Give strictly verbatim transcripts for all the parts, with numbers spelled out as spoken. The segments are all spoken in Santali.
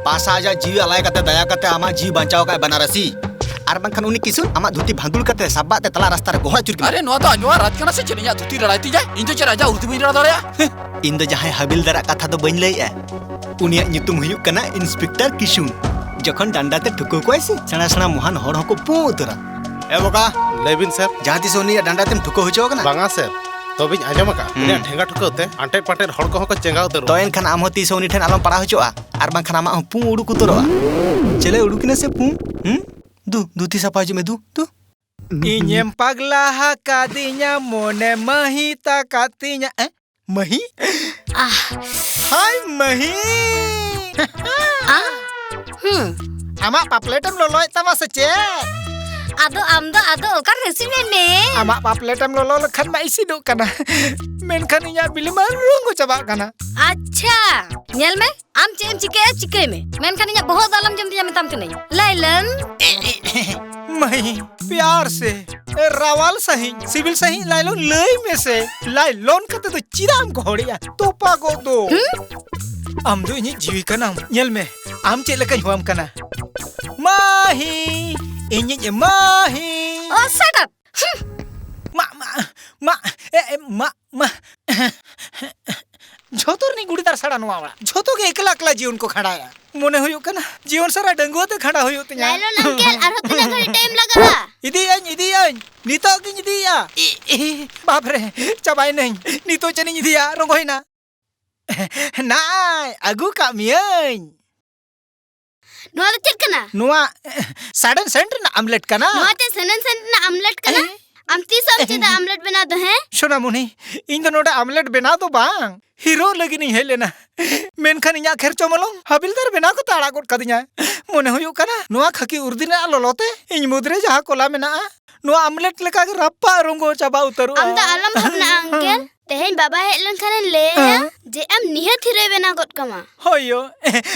ᱯᱟᱥᱟ ᱟᱡᱟᱜ ᱡᱤᱣᱤ ᱟᱞᱟᱭ ᱠᱟᱛᱮ ᱫᱟᱭᱟ ᱠᱟᱛᱮ ᱟᱢᱟᱜ ᱡᱤᱣᱤ ᱵᱟᱧᱪᱟᱣ ᱠᱟᱜ ᱵᱟᱱᱟᱨᱟᱥᱤ᱾ ᱟᱨ ᱵᱟᱝᱠᱷᱟᱱ ᱩᱱᱤ ᱠᱤᱥᱩᱱ ᱟᱢᱟᱜ ᱫᱷᱩᱛᱤ ᱵᱷᱟᱸᱫᱩᱲ ᱠᱟᱛᱮ ᱥᱟᱵ ᱵᱟᱜ ᱛᱮ ᱛᱟᱞᱟ ᱨᱟᱥᱛᱟ ᱨᱮ ᱜᱚᱦᱚᱲ ᱟᱹᱪᱩᱨ ᱠᱮᱢᱟ᱾ ᱟᱨᱮ, ᱱᱚᱣᱟ ᱫᱚ ᱟᱡᱚᱣᱟᱜ ᱨᱟᱡᱽ ᱠᱟᱱᱟ ᱥᱮ ᱪᱮᱫ? ᱤᱧᱟᱜ ᱫᱷᱩᱛᱤ ᱨᱟᱲᱟᱭ ᱛᱤᱧᱟᱭ? ᱤᱧ ᱫᱚ ᱪᱮᱫ ᱨᱟᱡᱟᱣᱟᱜ ᱫᱷᱩᱛᱤ ᱵᱟᱹᱧ ᱨᱟᱲᱟ ᱫᱟᱲᱮᱭᱟᱜᱼᱟ? ᱤᱧ ᱫᱚ ᱡᱟᱦᱟᱸᱭ ᱦᱟᱵᱤᱞᱫᱟᱨᱟᱜ ᱠᱟᱛᱷᱟ ᱫᱚ ᱵᱟᱹᱧ ᱞᱟᱹᱭᱮᱜᱼᱟ᱾ ᱩᱱᱤᱭᱟᱜ ᱧᱩᱛᱩᱢ ᱦᱩᱭᱩᱜ ᱠᱟᱱᱟ ᱤᱱᱥᱯᱮᱠᱴᱚᱨ ᱠᱤᱥᱩᱱ᱾ ᱡᱚᱠᱷᱚᱱ ᱰᱟᱱᱰᱟ ᱛᱮ ᱴᱷᱩᱠᱟᱹᱣ ᱠᱚᱣᱟᱭ ᱥᱮ, ᱥᱮᱬᱟ ᱥᱮᱬᱟ ᱢᱚᱦᱟᱱ ᱦᱚᱲ ᱦᱚᱸᱠᱚ ᱯᱩ ᱩᱛᱟᱹᱨᱟ᱾ ᱮ ᱵᱚᱠᱟ, ᱞᱟᱹᱭ ᱵᱤᱱ ᱥᱮᱨ᱾ ᱡᱟᱦᱟᱸ ᱛᱤᱥ ᱩᱱᱤᱭᱟᱜ ᱰᱟᱱᱰᱟ ᱛᱮᱢ ᱴᱷᱩᱠᱟᱹᱣ ᱦᱚᱪᱚ ᱟᱠᱟᱱᱟ? ᱵᱟᱝᱟ ᱥᱮᱨ, ᱛᱚᱵᱮᱧ ᱟᱸᱡᱚᱢ ᱟᱠᱟᱫᱼᱟ᱾ ᱦᱩᱸ᱾ ᱩᱱᱤᱭᱟᱜ ᱴᱷᱮᱸᱜᱟ ᱴᱷᱩᱠᱟᱹᱣ ᱛᱮ ᱟᱱᱴᱮᱫ ᱯᱟᱴᱮᱫ ᱦᱚᱲ ᱠᱚᱦᱚᱸ ᱠᱚ ᱪᱮᱸᱜᱟᱣ ᱩᱛᱟᱹᱨᱚᱜᱼᱟ᱾ ᱛᱚ ᱮᱱᱠᱷᱟᱱ ᱟᱢ ᱦᱚᱸ ᱛᱤᱥ ᱦᱚᱸ ᱩᱱᱤ ᱴᱷᱮᱱ ᱟᱞᱚᱢ ᱯᱟᱲᱟᱣ ᱦᱚᱪᱚᱜᱼᱟ, ᱟᱨ ᱵᱟᱝᱠᱷᱟᱱ ᱟᱢᱟᱜ ᱦᱚᱸ ᱯᱩ ᱩᱰᱩᱠ ᱩᱛᱟᱹᱨᱚᱜᱼᱟ᱾ ᱪᱮᱞᱮ ᱩᱰᱩᱠ ᱮᱱᱟ ᱥᱮ ᱯᱩ? ᱦᱩᱸ? ᱫᱩ, ᱫᱷᱩᱛᱤ ᱥᱟᱯᱷᱟ ᱦᱤᱡᱩᱜ ᱢᱮ, ᱫᱩ, ᱫᱩ᱾ ᱤᱧᱮᱢ ᱯᱟᱜᱽᱞᱟ ᱟᱠᱟᱫᱤᱧᱟ, ᱢᱚᱱᱮ ᱢᱟᱹᱦᱤᱛ ᱟᱠᱟᱫ ᱛᱤᱧᱟ᱾ ᱮ? ᱢᱟᱹᱦᱤ? ᱟᱦ᱾ ᱦᱟᱭ, ᱢᱟᱹᱦᱤ! ᱟ? ᱦᱩᱸ᱾ ᱟᱢᱟᱜ ᱯᱟᱯᱞᱮᱴ ᱮᱢ ᱞᱚᱞᱚᱭᱮᱫ ᱛᱟᱢᱟ ᱥᱮ ᱪᱮᱫ? ᱟᱫᱚ ᱟᱢ ᱫᱚ ᱟᱫᱚ ᱚᱠᱟᱨᱮ ᱤᱥᱤᱱ ᱮᱱᱮ? ᱟᱢᱟᱜ ᱯᱟᱯᱞᱮᱴ ᱮᱢ ᱞᱚᱞᱚ ᱞᱮᱠᱷᱟᱱ ᱢᱟ ᱤᱥᱤᱱᱚᱜ ᱠᱟᱱᱟ, ᱢᱮᱱᱠᱷᱟᱱ ᱤᱧᱟᱜ ᱵᱤᱞᱤ ᱢᱟ ᱨᱚᱝᱜᱚ ᱪᱟᱵᱟᱜ ᱠᱟᱱᱟ᱾ ᱟᱪᱪᱷᱟ, ᱧᱮᱞ ᱢᱮ, ᱟᱢ ᱪᱮᱫ ᱮᱢ ᱪᱤᱠᱟᱹᱭᱟ ᱪᱤᱠᱟᱹᱭ ᱢᱮ, ᱢᱮᱱᱠᱷᱟᱱ ᱤᱧᱟᱜ ᱵᱚᱦᱚᱜ ᱫᱚ ᱟᱞᱚᱢ ᱡᱚᱢ ᱛᱤᱧᱟ ᱢᱮᱛᱟᱢ ᱠᱟᱹᱱᱟᱹᱧ᱾ ᱞᱟᱭᱞᱟᱱ᱾ ᱢᱟᱹᱦᱤ, ᱯᱭᱟᱨ ᱥᱮ, ᱨᱟᱣᱟᱞ ᱥᱟᱹᱦᱤᱡ, ᱥᱤᱵᱤᱞ ᱥᱟᱹᱦᱤᱡ ᱞᱟᱭᱞᱚᱱ ᱞᱟᱹᱭ ᱢᱮᱥᱮ, ᱞᱟᱭᱞᱚᱱ ᱠᱟᱛᱮ ᱫᱚ ᱪᱮᱫᱟᱜ ᱮᱢ ᱜᱚᱦᱚᱲᱮᱜᱼᱟ? ᱛᱚᱯᱟᱜᱚᱜ ᱫᱚ᱾ ᱦᱩᱸ? ᱟᱢ ᱫᱚ ᱤᱧᱤᱡ ᱡᱤᱣᱤ ᱠᱟᱱᱟᱢ᱾ ᱧᱮᱞ ᱢᱮ, ᱟᱢ ᱪᱮᱫ ᱞᱮᱠᱟᱧ ᱦᱚᱦᱚᱣᱟᱢ ᱠᱟᱱᱟ᱾ ᱢᱟᱹᱦᱤ, ᱤᱧᱤᱡ ᱢᱟᱹᱦᱤ᱾ ᱚ, shut up! ᱦᱩᱸ᱾ ᱢᱟ, ᱢᱟ, ᱢᱟ, ᱮ, ᱮ, ᱢᱟ, ᱢᱟ᱾ ᱡᱷᱚᱛᱚ ᱨᱤᱱᱤᱡ ᱜᱩᱲᱤᱫᱟᱨ ᱥᱟᱲᱟ ᱱᱚᱣᱟ ᱚᱲᱟᱜ᱾ ᱡᱷᱚᱛᱚ ᱜᱮ ᱮᱠᱞᱟ ᱮᱠᱞᱟ ᱡᱤᱭᱚᱱ ᱠᱚ ᱠᱷᱟᱸᱰᱟᱣᱮᱜᱼᱟ᱾ ᱢᱚᱱᱮ ᱦᱩᱭᱩᱜ ᱠᱟᱱᱟ ᱡᱤᱭᱚᱱ ᱥᱟᱨᱟ ᱰᱟᱺᱜᱩᱣᱟᱹ ᱛᱮ ᱠᱷᱟᱸᱰᱟᱣ ᱦᱩᱭᱩᱜ ᱛᱤᱧᱟ᱾ ᱞᱟᱭᱞᱚᱱ uncle, ᱟᱨᱦᱚᱸ ᱛᱤᱱᱟᱹᱜ ᱜᱷᱟᱹᱲᱤᱡ time ᱞᱟᱜᱟᱜᱼᱟ? ᱤᱫᱤᱭᱟᱹᱧ, ᱤᱫᱤᱭᱟᱹᱧ, ᱱᱤᱛᱚᱜ ᱜᱤᱧ ᱤᱫᱤᱭᱟ᱾ ᱤ, ᱤ, ᱵᱟᱯ ᱨᱮ, ᱪᱟᱵᱟᱭᱱᱟᱹᱧ᱾ ᱱᱤᱛᱚᱜ ᱪᱮᱫ ᱤᱧ ᱤᱫᱤᱭᱟ, ᱨᱚᱸᱜᱚᱭᱱᱟ᱾ ᱱᱟᱭ, ᱟᱹᱜᱩ ᱠᱟᱜ ᱢᱤᱭᱟᱹᱧ᱾ ᱱᱚᱣᱟ ᱫᱚ ᱪᱮᱫ ᱠᱟᱱᱟ? ᱱᱚᱣᱟ, ᱥᱟᱰᱮᱱ ᱥᱮᱱᱴ ᱨᱮᱱᱟᱜ ᱟᱢᱞᱮᱴ ᱠᱟᱱᱟ᱾ ᱱᱚᱣᱟ ᱛᱮ ᱥᱟᱰᱮᱱ ᱥᱮᱱᱴ ᱨᱮᱱᱟᱜ ᱟᱢᱞᱮᱴ ᱠᱟᱱᱟ? ᱮ? ᱟᱢ ᱛᱤᱥ ᱮᱢ ᱪᱮᱫᱟ ᱟᱢᱞᱮᱴ ᱵᱮᱱᱟᱣ ᱫᱚ, ᱦᱮᱸ? ᱥᱳᱱᱟᱢᱩᱱᱤ, ᱤᱧ ᱫᱚ ᱱᱚᱰᱮ ᱟᱢᱞᱮᱴ ᱵᱮᱱᱟᱣ ᱫᱚ ᱵᱟᱝ, ᱦᱤᱨᱳ ᱞᱟᱹᱜᱤᱫ ᱤᱧ ᱦᱮᱡ ᱞᱮᱱᱟ᱾ ᱢᱮᱱᱠᱷᱟᱱ ᱤᱧᱟᱜ ᱠᱷᱮᱨᱪᱚ ᱢᱚᱞᱚᱝ ᱦᱟᱵᱤᱞᱫᱟᱨ ᱵᱮᱱᱟᱣ ᱠᱟᱛᱮ ᱟᱲᱟᱜ ᱜᱚᱫ ᱠᱟᱫᱤᱧᱟᱭ᱾ ᱢᱚᱱᱮ ᱦᱩᱭᱩᱜ ᱠᱟᱱᱟ, ᱱᱚᱣᱟ ᱠᱷᱟᱹᱠᱤ ᱩᱨᱫᱤᱱ ᱨᱮᱱᱟᱜ ᱞᱚᱞᱚ ᱛᱮ ᱤᱧ ᱢᱩᱫᱽ ᱨᱮ ᱡᱟᱦᱟᱸ ᱠᱚᱞᱟ ᱢᱮᱱᱟᱜᱼᱟ, ᱱᱚᱣᱟ ᱟᱢᱞᱮᱴ ᱞᱮᱠᱟ ᱜᱮ ᱨᱟᱯᱟᱜ ᱨᱚᱸᱜᱚ ᱪᱟᱵᱟ ᱩᱛᱟᱹᱨᱚᱜᱼᱟ᱾ ᱟᱢ ᱫᱚ ᱟᱞᱚᱢ ᱵᱷᱟᱵᱽᱱᱟᱜᱼᱟ, uncle᱾ ᱛᱮᱦᱮᱧ ᱵᱟᱵᱟ ᱦᱮᱡ ᱞᱮᱱᱠᱷᱟᱱᱮ ᱞᱟᱹᱭᱟ ᱦᱮᱸ? ᱡᱮ ᱟᱢ ᱱᱤᱦᱟᱹᱛ ᱦᱤᱨᱳᱭ ᱵᱮᱱᱟᱣ ᱜᱚᱫ ᱠᱟᱢᱟ᱾ ᱦᱳᱭ ᱭᱳ᱾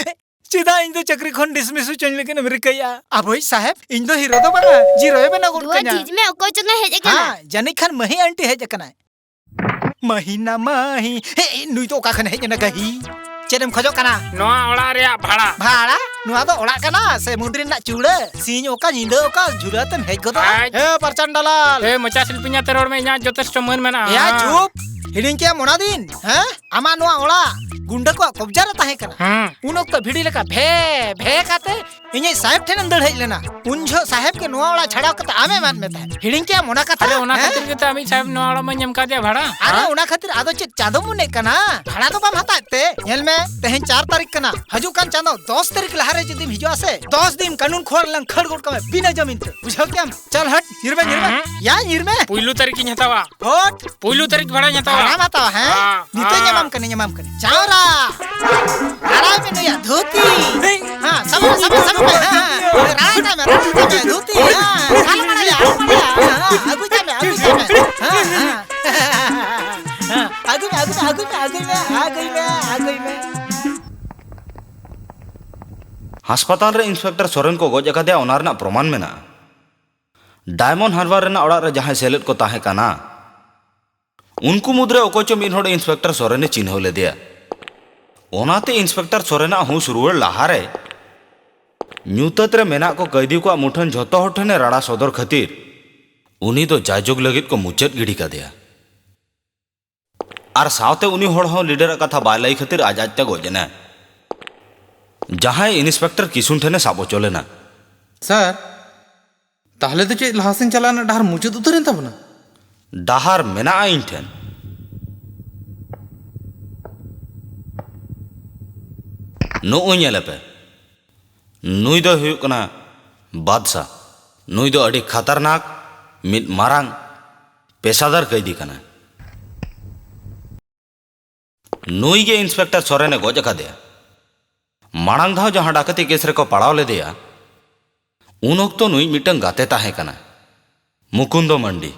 ᱪᱮᱫᱟᱜ ᱤᱧ ᱫᱚ ᱪᱟᱹᱠᱨᱤ ᱠᱷᱚᱱ ᱰᱤᱥᱢᱤᱥ ᱦᱚᱪᱚᱧ ᱞᱟᱹᱜᱤᱫ ᱮᱢ ᱨᱤᱠᱟᱹᱭᱮᱫᱼᱟ? ᱟᱵᱚᱭᱤᱡ ᱥᱟᱦᱮᱵᱽ, ᱤᱧ ᱫᱚ ᱦᱤᱨᱳ ᱫᱚ ᱵᱟᱝᱟ, ᱡᱤᱨᱳᱭ ᱵᱮᱱᱟᱣ ᱜᱚᱫ ᱫᱩᱣᱟᱹᱨ ᱠᱟᱹᱧᱟ᱾ ᱡᱷᱤᱡ ᱢᱮ, ᱚᱠᱚᱭ ᱪᱚᱝ ᱮ ᱦᱮᱡ ᱟᱠᱟᱱᱟ᱾ ᱦᱮᱸ, ᱡᱟᱹᱱᱤᱡ ᱠᱷᱟᱱ ᱢᱟᱹᱦᱤ ᱟᱱᱴᱤ ᱦᱮᱡ ᱟᱠᱟᱱᱟᱭ᱾ ᱢᱟᱹᱦᱤ ᱱᱟ ᱢᱟᱹᱦᱤ, ᱦᱮ, ᱱᱩᱭ ᱫᱚ ᱚᱠᱟ ᱠᱷᱚᱱ ᱦᱮᱡ ᱮᱱᱟ ᱜᱟᱹᱦᱤ? ᱪᱮᱫ ᱮᱢ ᱠᱷᱚᱡᱚᱜ ᱠᱟᱱᱟ? ᱱᱚᱣᱟ ᱚᱲᱟᱜ ᱨᱮᱭᱟᱜ ᱵᱷᱟᱲᱟ᱾ ᱵᱷᱟᱲᱟ? ᱱᱚᱣᱟ ᱫᱚ ᱚᱲᱟᱜ ᱠᱟᱱᱟ ᱥᱮ ᱢᱩᱫᱽ ᱨᱮᱱᱟᱜ ᱪᱩᱲᱟᱹ? ᱥᱤᱧ ᱚᱠᱟ, ᱧᱤᱫᱟᱹ ᱚᱠᱟ, ᱡᱷᱩᱞᱟᱹ ᱛᱮᱢ ᱦᱮᱡ ᱜᱚᱫᱚᱜᱼᱟ? ᱟᱡ᱾ ᱦᱮ, ᱯᱟᱨᱪᱟᱱ ᱫᱟᱞᱟᱞ᱾ ᱦᱮ, ᱢᱚᱪᱟ ᱥᱤᱞᱯᱤᱧ ᱟᱛᱮ ᱨᱚᱲ ᱢᱮ, ᱤᱧᱟᱹᱜ ᱡᱚᱛᱷᱮᱥᱴᱚ ᱢᱟᱹᱱ ᱢᱮᱱᱟᱜᱼᱟ᱾ ᱮᱭᱟ, ᱦᱮᱸ᱾ ᱪᱩᱯ! ᱦᱤᱲᱤᱧ ᱠᱮᱭᱟᱢ ᱚᱱᱟ ᱫᱤᱱ, ᱦᱮᱸ? ᱟᱢᱟᱜ ᱱᱚᱣᱟ ᱚᱲᱟᱜ ᱜᱩᱱᱰᱟᱹ ᱠᱚᱣᱟᱜ ᱠᱚᱵᱡᱟ ᱨᱮ ᱛᱟᱦᱮᱸ ᱠᱟᱱᱟ᱾ ᱦᱮᱸ᱾ ᱩᱱ ᱚᱠᱛᱚ ᱵᱷᱤᱰᱤ ᱞᱮᱠᱟ ᱵᱷᱮ, ᱵᱷᱮ ᱠᱟᱛᱮ ᱤᱧᱤᱡ ᱥᱟᱦᱮᱵ ᱴᱷᱮᱱᱮᱢ ᱫᱟᱹᱲ ᱦᱮᱡ ᱞᱮᱱᱟ᱾ ᱩᱱ ᱡᱚᱦᱚᱜ ᱥᱟᱦᱮᱵ ᱜᱮ ᱱᱚᱣᱟ ᱚᱲᱟᱜ ᱪᱷᱟᱲᱟᱣ ᱠᱟᱛᱮ ᱟᱢᱮ ᱮᱢᱟᱫ ᱢᱮ ᱛᱟᱦᱮᱸᱫ᱾ ᱦᱤᱲᱤᱧ ᱠᱮᱭᱟᱢ ᱚᱱᱟ ᱠᱟᱛᱷᱟ? ᱟᱨᱮ, ᱚᱱᱟ ᱦᱮᱸ? ᱠᱷᱟᱹᱛᱤᱨ ᱜᱮᱛᱚ ᱟᱢᱤᱡ ᱥᱟᱦᱮᱵ ᱱᱚᱣᱟ ᱚᱲᱟᱜ ᱢᱟᱧ ᱮᱢ ᱠᱟᱫᱮᱭᱟ ᱵᱷᱟᱲᱟ᱾ ᱟᱨᱮ, ᱦᱮᱸ? ᱚᱱᱟ ᱠᱷᱟᱹᱛᱤᱨ ᱟᱫᱚ ᱪᱮᱫ ᱪᱟᱸᱫᱚ ᱢᱚᱱᱮᱜ ᱠᱟᱱᱟ? ᱵᱷᱟᱲᱟ ᱫᱚ ᱵᱟᱢ ᱦᱟᱛᱟᱣᱮᱫ ᱛᱮ? ᱧᱮᱞ ᱢᱮ, ᱛᱮᱦᱮᱧ ᱪᱟᱨ ᱛᱟᱹᱨᱤᱠᱷ ᱠᱟᱱᱟ᱾ ᱦᱤᱡᱩᱜ ᱠᱟᱱ ᱪᱟᱸᱫᱚ ᱫᱚᱥ ᱛᱟᱹᱨᱤᱠᱷ ᱞᱟᱦᱟ ᱨᱮ ᱡᱩᱫᱤᱢ ᱦᱤᱡᱩᱜᱼᱟ ᱥᱮ, ᱫᱚᱥ ᱫᱤᱱ ᱠᱟᱹᱱᱩᱱ ᱠᱷᱚᱲ ᱞᱟᱝ ᱠᱷᱟᱹᱲ ᱜᱚᱫ ᱠᱟᱢᱟ ᱵᱤᱱᱟᱹ ᱡᱟᱹᱢᱤᱱ ᱛᱮ᱾ ᱵᱩᱡᱷᱟᱹᱣ ᱠᱮᱭᱟᱢ? ᱪᱟᱞ ᱦᱟᱴ, ᱧᱤᱨ ᱢᱮ, ᱧᱤᱨ ᱢᱮ᱾ ᱦᱮᱸ? ᱭᱟ, ᱧᱤᱨ ᱢᱮ᱾ ᱯᱩᱭᱞᱩ ᱛᱟᱹᱨᱤᱠᱷ ᱤᱧ ᱦᱟᱛᱟᱣᱟ᱾ ᱦᱚᱴ᱾ ᱯᱩᱭᱞᱩ ᱛᱟᱹᱨᱤᱠᱷ ᱵᱷᱟᱲᱟᱧ ᱦᱟᱛᱟᱣᱟ᱾ ᱵᱷᱟᱲᱟᱢ ᱦᱟᱛᱟᱣᱟ, ᱦᱮᱸ? ᱦᱮᱸ, ᱱᱤᱛᱚᱜ ᱦᱮᱸ᱾ ᱧᱟᱢᱟᱢ ᱠᱟᱹᱱᱟᱹᱧ, ᱧᱟᱢᱟᱢ ᱠᱟᱹᱱᱟᱹᱧ᱾ ᱪᱟᱣᱨᱟ᱾ ᱨᱟᱲᱟᱭ ᱢᱮ ᱱᱩᱭᱟᱜ ᱫᱷᱩᱛᱤ᱾ ᱦᱮᱸ, ᱥᱟᱵᱮ ᱢᱮ, ᱥᱟᱵᱮ ᱢᱮ, ᱥᱟᱵᱮ ᱢᱮ᱾ ᱦᱮᱸ, ᱦᱮᱸ᱾ ᱨᱟᱲᱟᱭ ᱛᱟᱭ ᱢᱮ, ᱨᱟᱲᱟᱭ ᱛᱟᱭ ᱢᱮ, ᱫᱷᱩᱛᱤ᱾ ᱦᱮᱸ, ᱟᱞᱚᱢ ᱟᱲᱟᱜᱟ, ᱟᱞᱚᱢ ᱟᱲᱟᱜᱟ᱾ ᱦᱮᱸ, ᱦᱮᱸ, ᱟᱹᱜᱩᱭ ᱛᱟᱭ ᱢᱮ, ᱟᱹᱜᱩᱭ ᱛᱟᱭ ᱢᱮ᱾ ᱦᱮᱸ, ᱦᱮᱸ᱾ ᱦᱮᱸ, ᱟᱹᱜᱩᱭ ᱢᱮ, ᱟᱹᱜᱩᱭ ᱢᱮ, ᱟᱹᱜᱩᱭ ᱢᱮ, ᱟᱹᱜᱩᱭ ᱢᱮ, ᱟᱹᱜᱩᱭ ᱢᱮ᱾ ᱦᱟᱥᱯᱟᱛᱟᱞ ᱨᱮ ᱤᱱᱥᱯᱮᱠᱴᱚᱨ ᱥᱚᱨᱮᱱ ᱠᱚ ᱜᱚᱡ ᱟᱠᱟᱫᱮᱭᱟ, ᱚᱱᱟ ᱨᱮᱱᱟᱜ ᱯᱨᱚᱢᱟᱱ ᱢᱮᱱᱟᱜᱼᱟ᱾ ᱰᱟᱭᱢᱚᱱᱰ ᱦᱟᱨᱵᱟᱨ ᱨᱮᱱᱟᱜ ᱚᱲᱟᱜ ᱨᱮ ᱡᱟᱦᱟᱸᱭ ᱥᱮᱞᱮᱫ ᱠᱚ ᱛᱟᱦᱮᱸ ᱠᱟᱱᱟ, ᱩᱱᱠᱩ ᱢᱩᱫᱽᱨᱮ ᱚᱠᱚᱭ ᱪᱚ ᱢᱤᱫ ᱦᱚᱲ ᱤᱱᱥᱯᱮᱠᱴᱚᱨ ᱥᱚᱨᱮᱱᱮ ᱪᱤᱱᱦᱟᱹᱣ ᱞᱮᱫᱮᱭᱟ᱾ ᱚᱱᱟᱛᱮ ᱤᱱᱥᱯᱮᱠᱴᱚᱨ ᱥᱚᱨᱮᱱᱟᱜ ᱦᱩᱸᱥ ᱨᱩᱣᱟᱹᱲ ᱞᱟᱦᱟᱨᱮ ᱧᱩᱛᱟᱹᱛ ᱨᱮ ᱢᱮᱱᱟᱜ ᱠᱚ ᱠᱟᱹᱭᱫᱤ ᱠᱚᱣᱟᱜ ᱢᱩᱴᱷᱟᱹᱱ ᱡᱷᱚᱛᱚ ᱦᱚᱲ ᱴᱷᱮᱱᱮ ᱨᱟᱲᱟ ᱥᱚᱫᱚᱨ ᱠᱷᱟᱹᱛᱤᱨ ᱩᱱᱤ ᱫᱚ ᱡᱟᱭᱡᱩᱜᱽ ᱞᱟᱹᱜᱤᱫ ᱠᱚ ᱢᱩᱪᱟᱹᱫ ᱜᱤᱰᱤ ᱠᱟᱫᱮᱭᱟ᱾ ᱟᱨ ᱥᱟᱶᱛᱮ ᱩᱱᱤ ᱦᱚᱲ ᱦᱚᱸ ᱞᱤᱰᱟᱨᱟᱜ ᱠᱟᱛᱷᱟ ᱵᱟᱭ ᱞᱟᱹᱭ ᱠᱷᱟᱹᱛᱤᱨ ᱟᱡ ᱟᱡᱛᱮ ᱜᱚᱡ ᱮᱱᱟᱭ, ᱡᱟᱦᱟᱸᱭ ᱤᱱᱥᱯᱮᱠᱴᱚᱨ ᱠᱤᱥᱩᱱ ᱴᱷᱮᱱᱮ ᱥᱟᱵ ᱦᱚᱪᱚ ᱞᱮᱱᱟ᱾ ᱥᱟᱨ, ᱛᱟᱦᱞᱮ ᱫᱚ ᱪᱮᱫ ᱞᱟᱦᱟ ᱥᱮᱱ ᱪᱟᱞᱟᱜ ᱨᱮᱱᱟᱜ ᱰᱟᱦᱟᱨ ᱢᱩᱪᱟᱹᱫ ᱩᱛᱟᱹᱨᱮᱱ ᱛᱟᱵᱚᱱᱟ? ᱰᱟᱦᱟᱨ ᱢᱮᱱᱟᱜᱼᱟ ᱤᱧ ᱴᱷᱮᱱ᱾ ᱱᱚᱜᱼᱚᱭ ᱧᱮᱞᱮᱯᱮ, ᱱᱩᱭ ᱫᱚᱭ ᱦᱩᱭᱩᱜ ᱠᱟᱱᱟ ᱵᱟᱫᱥᱟ᱾ ᱱᱩᱭ ᱫᱚ ᱟᱹᱰᱤ ᱠᱷᱟᱛᱟᱨᱱᱟᱠ ᱢᱤᱫ ᱢᱟᱨᱟᱝ ᱯᱮᱥᱟᱫᱟᱨ ᱠᱟᱹᱭᱫᱤ ᱠᱟᱱᱟᱭ᱾ ᱱᱩᱭ ᱜᱮ ᱤᱱᱥᱯᱮᱠᱴᱚᱨ ᱥᱚᱨᱮᱱᱮ ᱜᱚᱡ ᱟᱠᱟᱫᱮᱭᱟ᱾ ᱢᱟᱲᱟᱝ ᱫᱷᱟᱣ ᱡᱟᱦᱟᱸ ᱰᱟᱠᱟᱛᱤ ᱠᱮᱥ ᱨᱮᱠᱚ ᱯᱟᱲᱟᱣ ᱞᱮᱫᱮᱭᱟ, ᱩᱱ ᱚᱠᱛᱚ ᱱᱩᱭ ᱢᱤᱫᱴᱟᱝ ᱜᱟᱛᱮ ᱛᱟᱦᱮᱸ ᱠᱟᱱᱟ, ᱢᱩᱠᱩᱱᱫᱚ ᱢᱟᱱᱰᱤ᱾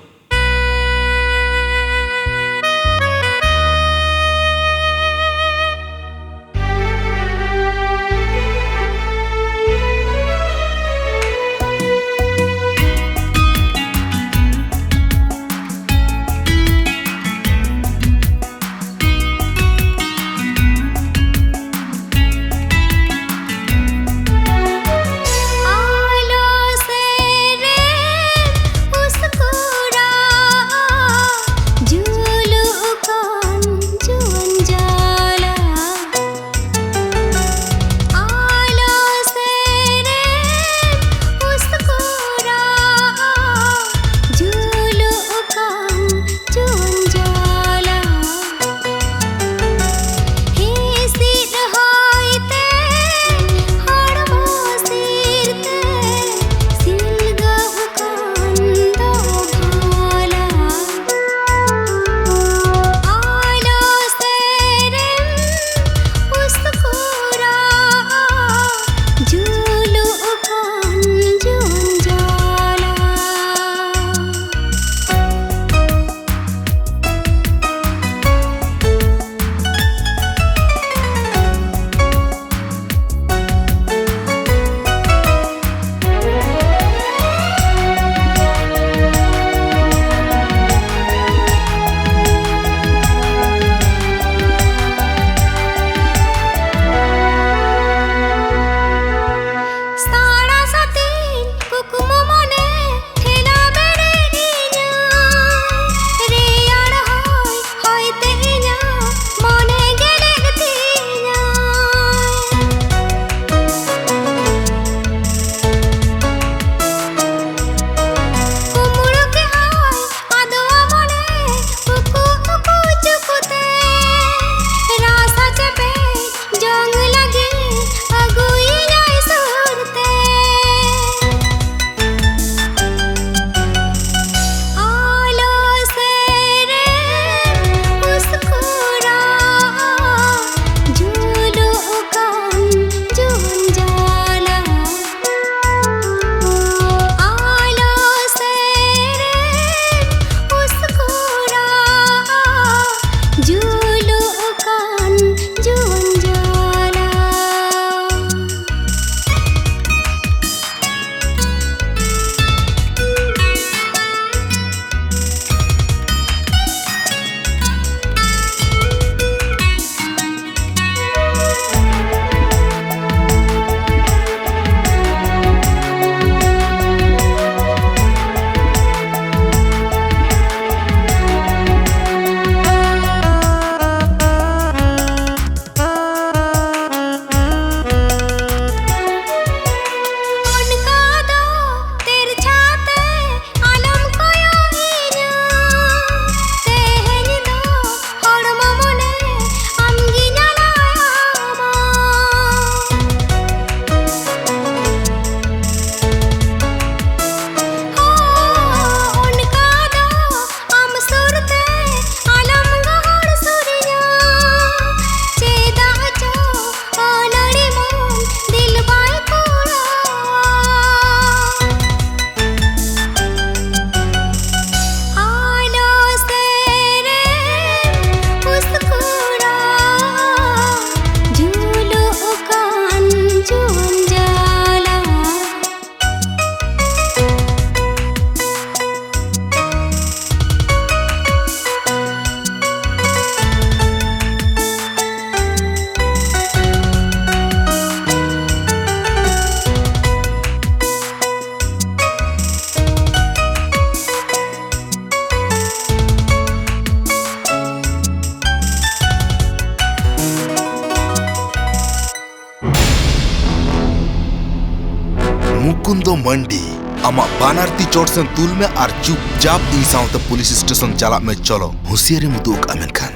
ᱢᱩᱠᱩᱱᱫᱚ ᱢᱟᱱᱰᱤ, ᱟᱢᱟᱜ ᱵᱟᱱᱟᱨ ᱛᱤ ᱪᱚᱴ ᱥᱮᱱ ᱛᱩᱞ ᱢᱮ ᱟᱨ ᱪᱩᱯᱪᱟᱯ ᱤᱧ ᱥᱟᱶᱛᱮ ᱯᱩᱞᱤᱥ ᱥᱴᱮᱥᱚᱱ ᱪᱟᱞᱟᱜ ᱢᱮ᱾ ᱪᱚᱞᱚ, ᱦᱩᱸᱥᱤᱭᱟᱹᱨᱤᱢ ᱩᱫᱩᱜ ᱟᱠᱟᱫᱼᱟ, ᱢᱮᱱᱠᱷᱟᱱ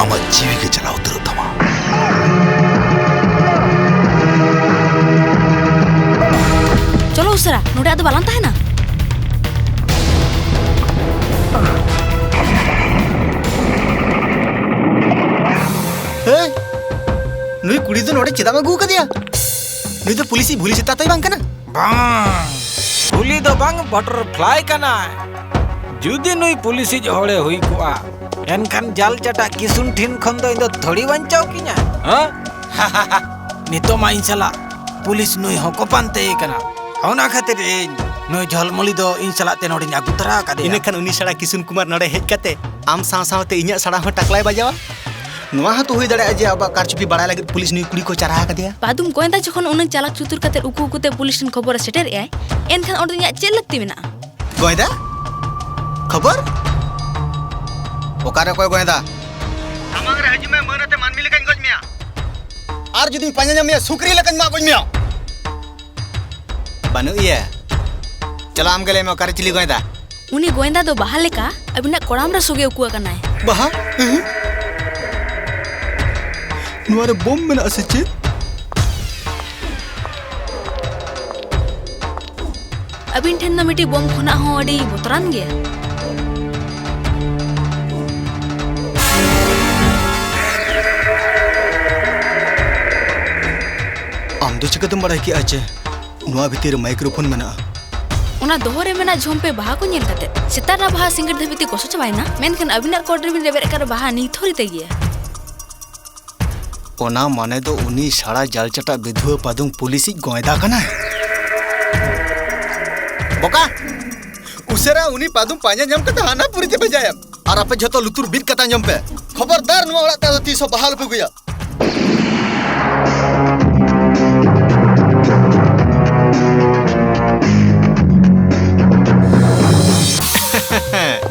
ᱟᱢᱟᱜ ᱡᱤᱣᱤ ᱜᱮ ᱪᱟᱞᱟᱣ ᱩᱛᱟᱹᱨᱚᱜ ᱛᱟᱢᱟ᱾ ᱪᱚᱞᱚ ᱩᱥᱟᱹᱨᱟ, ᱱᱚᱰᱮ ᱟᱫᱚ ᱵᱟᱞᱟᱝ ᱛᱟᱦᱮᱱᱟ᱾ ᱦᱮᱸ? ᱱᱩᱭ ᱠᱩᱲᱤ ᱫᱚ ᱱᱚᱰᱮ ᱪᱮᱫᱟᱜ ᱮᱢ ᱟᱹᱜᱩ ᱟᱠᱟᱫᱮᱭᱟ? ᱱᱩᱭ ᱫᱚ ᱯᱩᱞᱤᱥᱤᱡ ᱵᱷᱩᱞᱤ ᱥᱮᱛᱟ ᱛᱚᱭ ᱵᱟᱝ ᱠᱟᱱᱟ? ᱵᱟᱝ, ᱵᱷᱩᱞᱤ ᱫᱚ ᱵᱟᱝ, ᱵᱟᱴᱟᱨᱯᱷᱞᱟᱭ ᱠᱟᱱᱟᱭ᱾ ᱡᱩᱫᱤ ᱱᱩᱭ ᱯᱩᱞᱤᱥᱤᱡ ᱦᱚᱲᱮ ᱦᱩᱭ ᱠᱚᱜᱼᱟ, ᱮᱱᱠᱷᱟᱱ ᱡᱟᱞ ᱪᱟᱴᱟ ᱠᱤᱥᱩᱱ ᱴᱷᱮᱱ ᱠᱷᱚᱱ ᱫᱚ ᱤᱧ ᱫᱚ ᱛᱷᱚᱲᱤ ᱵᱟᱧᱪᱟᱣ ᱠᱤᱧᱟ, ᱦᱮᱸ? ᱱᱤᱛᱚᱜ ᱢᱟ ᱤᱧ ᱥᱟᱞᱟᱜ ᱯᱩᱞᱤᱥ ᱱᱩᱭ ᱦᱚᱸᱠᱚ ᱯᱟᱱᱛᱮᱭᱮ ᱠᱟᱱᱟ᱾ ᱚᱱᱟ ᱠᱷᱟᱹᱛᱤᱨ ᱤᱧ ᱱᱩᱭ ᱡᱷᱚᱞᱢᱚᱞᱤ ᱫᱚ ᱤᱧ ᱥᱟᱞᱟᱜ ᱛᱮ ᱱᱚᱰᱮᱧ ᱟᱹᱜᱩ ᱛᱚᱨᱟ ᱟᱠᱟᱫᱮᱭᱟ᱾ ᱤᱱᱟᱹᱠᱷᱟᱱ ᱩᱱᱤ ᱥᱟᱲᱟ ᱠᱤᱥᱩᱱ ᱠᱩᱢᱟᱨ ᱱᱚᱰᱮ ᱦᱮᱡ ᱠᱟᱛᱮ ᱟᱢ ᱥᱟᱶ ᱥᱟᱶᱛᱮ ᱤᱧᱟᱹᱜ ᱥᱟᱲᱟ ᱦᱚᱸ ᱴᱟᱠᱞᱟᱭ ᱵᱟᱡᱟᱣᱟ᱾ ᱱᱚᱣᱟ ᱦᱚᱸᱛᱚ ᱦᱩᱭ ᱫᱟᱲᱮᱭᱟᱜᱼᱟ ᱡᱮ ᱟᱵᱚᱣᱟᱜ ᱠᱟᱨᱪᱩᱯᱤ ᱵᱟᱲᱟᱭ ᱞᱟᱹᱜᱤᱫ ᱯᱩᱞᱤᱥ ᱱᱩᱭ ᱠᱩᱲᱤ ᱠᱚ ᱪᱟᱨᱦᱟᱣ ᱟᱠᱟᱫᱮᱭᱟ᱾ ᱯᱟᱫᱩᱢ ᱜᱚᱭᱫᱟ ᱡᱚᱠᱷᱚᱱ ᱩᱱᱟᱹᱜ ᱪᱟᱞᱟᱠ ᱪᱩᱛᱩᱨ ᱠᱟᱛᱮ ᱩᱠᱩ ᱩᱠᱩᱛᱮ ᱯᱩᱞᱤᱥ ᱴᱷᱮᱱ ᱠᱷᱚᱵᱚᱨᱮ ᱥᱮᱴᱮᱨᱮᱜᱼᱟᱭ, ᱮᱱᱠᱷᱟᱱ ᱚᱸᱰᱮ ᱤᱧᱟᱹᱜ ᱪᱮᱫ ᱞᱟᱹᱠᱛᱤ ᱢᱮᱱᱟᱜᱼᱟ? ᱜᱚᱭᱫᱟ? ᱠᱷᱚᱵᱚᱨ? ᱚᱠᱟᱨᱮ ᱚᱠᱚᱭ ᱜᱚᱭᱫᱟ? ᱥᱟᱢᱟᱝ ᱨᱮ ᱦᱤᱡᱩᱜ ᱢᱮ, ᱢᱟᱹᱱ ᱟᱛᱮ ᱢᱟᱹᱱᱢᱤ ᱞᱮᱠᱟᱧ ᱜᱚᱡ ᱢᱮᱭᱟ᱾ ᱟᱨ ᱡᱩᱫᱤᱧ ᱯᱟᱸᱡᱟ ᱧᱟᱢ ᱢᱮᱭᱟ, ᱥᱩᱠᱨᱤ ᱞᱮᱠᱟᱧ ᱢᱟᱜ ᱜᱚᱡ ᱢᱮᱭᱟ᱾ ᱵᱟᱹᱱᱩᱜ ᱮᱭᱟ᱾ ᱪᱟᱞᱟᱜ ᱟᱢ ᱜᱮ, ᱞᱟᱹᱭ ᱢᱮ, ᱚᱠᱟᱨᱮ ᱪᱤᱞᱤ ᱜᱚᱭᱫᱟ? ᱩᱱᱤ ᱜᱚᱭᱫᱟ ᱫᱚ ᱵᱟᱦᱟ ᱞᱮᱠᱟ ᱟᱹᱵᱤᱱᱟᱜ ᱠᱚᱲᱟᱢ ᱨᱮ ᱥᱚᱜᱮ ᱩᱠᱩ ᱟᱠᱟᱱᱟᱭ᱾ ᱵᱟᱦᱟ? ᱮᱦᱮᱸ᱾ ᱱᱚᱣᱟ ᱨᱮ ᱵᱳᱢ ᱢᱮᱱᱟᱜᱼᱟ ᱥᱮ ᱪᱮᱫ? ᱟᱹᱵᱤᱱ ᱴᱷᱮᱱ ᱫᱚ ᱢᱤᱫᱴᱤᱡ ᱵᱳᱢ ᱠᱷᱚᱱᱟᱜ ᱦᱚᱸ ᱟᱹᱰᱤ ᱵᱚᱛᱚᱨᱟᱱ ᱜᱮᱭᱟ᱾ ᱟᱢ ᱫᱚ ᱪᱤᱠᱟᱹᱛᱮᱢ ᱵᱟᱲᱟᱭ ᱠᱮᱜᱼᱟ ᱡᱮ ᱱᱚᱣᱟ ᱵᱷᱤᱛᱤᱨ ᱨᱮ ᱢᱟᱭᱠᱨᱳᱯᱷᱳᱱ ᱢᱮᱱᱟᱜᱼᱟ? ᱚᱱᱟ ᱫᱚᱦᱚ ᱨᱮ ᱢᱮᱱᱟᱜ ᱡᱷᱚᱢᱯᱮ ᱵᱟᱦᱟ ᱠᱚ ᱧᱮᱞ ᱠᱟᱛᱮ, ᱥᱮᱛᱟ ᱨᱮᱱᱟᱜ ᱵᱟᱦᱟ ᱥᱤᱸᱜᱟᱹᱲ ᱫᱷᱟᱹᱵᱤᱡ ᱛᱮ ᱜᱚᱥᱚ ᱪᱟᱵᱟᱭᱮᱱᱟ, ᱢᱮᱱᱠᱷᱟᱱ ᱟᱹᱵᱤᱱᱟᱜ ᱠᱚᱴ ᱨᱮᱵᱤᱱ ᱨᱮᱵᱮᱫ ᱟᱠᱟᱫ ᱵᱟᱦᱟ ᱱᱤᱛ ᱦᱚᱸ ᱨᱤᱛᱟᱹ ᱜᱮᱭᱟ᱾ ᱚᱱᱟ ᱢᱟᱱᱮ ᱫᱚ ᱩᱱᱤ ᱥᱟᱲᱟ ᱡᱟᱞᱪᱟᱴᱟ ᱵᱤᱫᱷᱩᱣᱟᱹ ᱯᱟᱫᱩᱝ ᱯᱩᱞᱤᱥᱤᱡ ᱜᱚᱸᱭᱫᱟ ᱠᱟᱱᱟᱭ᱾ ᱵᱚᱠᱟ, ᱩᱥᱟᱹᱨᱟ ᱩᱱᱤ ᱯᱟᱫᱩᱝ ᱯᱟᱸᱡᱟ ᱧᱟᱢ ᱠᱟᱛᱮ ᱦᱟᱱᱟ ᱯᱩᱨᱤ ᱛᱮ ᱵᱷᱮᱡᱟᱭᱮᱢ᱾ ᱟᱨ ᱟᱯᱮ ᱡᱷᱚᱛᱚ ᱞᱩᱛᱩᱨ ᱵᱤᱫ ᱠᱟᱛᱮ ᱟᱸᱡᱚᱢ ᱯᱮ, ᱠᱷᱚᱵᱚᱨᱫᱟᱨ ᱱᱚᱣᱟ ᱚᱲᱟᱜ ᱛᱮ ᱟᱫᱚ ᱛᱤᱥ ᱦᱚᱸ ᱵᱟᱦᱟ ᱟᱞᱚᱯᱮ ᱟᱹᱜᱩᱭᱟ᱾